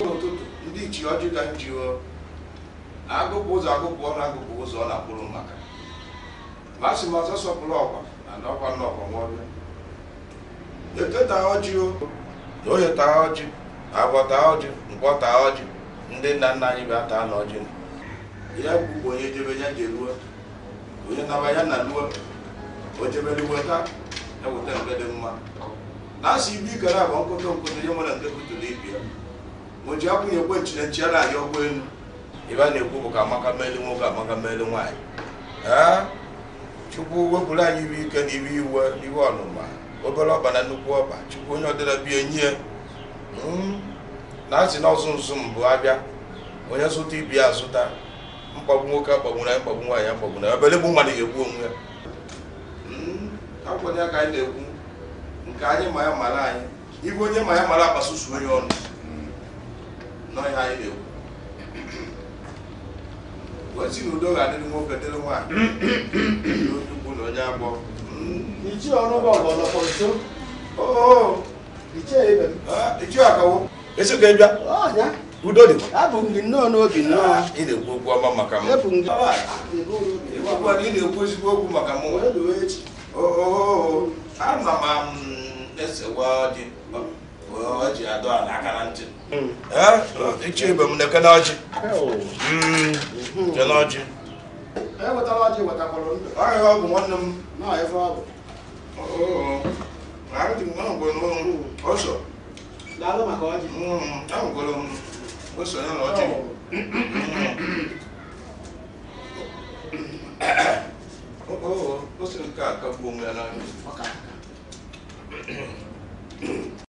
Ụtụtụ ndị ichie ọjị ka m ji o agụpụ ụzọ agụpụ ọnụ agụpụ ụzọ ọ na-akpụrụ maka ma a sị m ọzọ sọpụrụ ọkwa na na ọkwa nna ọkwa nwa ọbịa eke taa ọjị o na oye taa ọjị agwọ taa ọjị nkwọ taa ọjị ndị nna nna anyị bịa taa na ọjị ya bụ onye jebe ya jeruo onye naba ya na luo o jebere weta ya weta nke dị mma na asị ibe ikere abụ nkụtụ nkụtụ ihe nwere nke kụtụrụ ibi ya o ji akwụnye ekwe nchire nchi ya na-arị ọgbọ elu ibe a na-ekwu bụ ka amaka meeli nwoke amaka meeli nwaanyị ee Chukwu wepụrụ anyị ibe ike na ibe iwe iwe ọnụma obere ọba na nnukwu ọba Chukwu onye ọdịra bie nye na asị na ọzụ nzụ mbụ abịa onye zụta ibi ya azụta mkpagbu nwoke akpagburu anyị mkpagbu nwaanyị akpagburu anyị obere egbu mmadụ ga-egbu onwe ya akwụkwọ ya ka anyị na-ekwu nke anyị ma ya mara anyị ibe onye ma ya mara akpasusu onye ọnụ n'ọhịa anyị na-ekwu gosi na udo ga-adịrị nwoke dịrị nwaanyị onye ukwu na onye agbọ Ichie ọnụgọ ọgọlọpọ nso. oo Ichie ibe m. ichie akawo esi ka ị bịa Ọnya, udo dị abụ m gị nnọọ n'obi nnọọ. ị na-ekwu okwu ọma maka m Ebu m gị. Ịgwakwa na ị na-ekwu ezigbo okwu maka m Wee luo echi. oo ana m esewa ọjị ọjị adọ ala aka na ntị ee ichie ibe m na-ekene ọjị kene ọjị Ewetara ọjị wetakwara ndụ. ọhịa ọ bụ nwanne m Nọọ ife ọ bụ. oo ahụ m ọsọ Daalụ maka ọjị. ahụgoro m ose ya na ọjị oo ose nke a kagbuo onwe ya n'anya Ọka.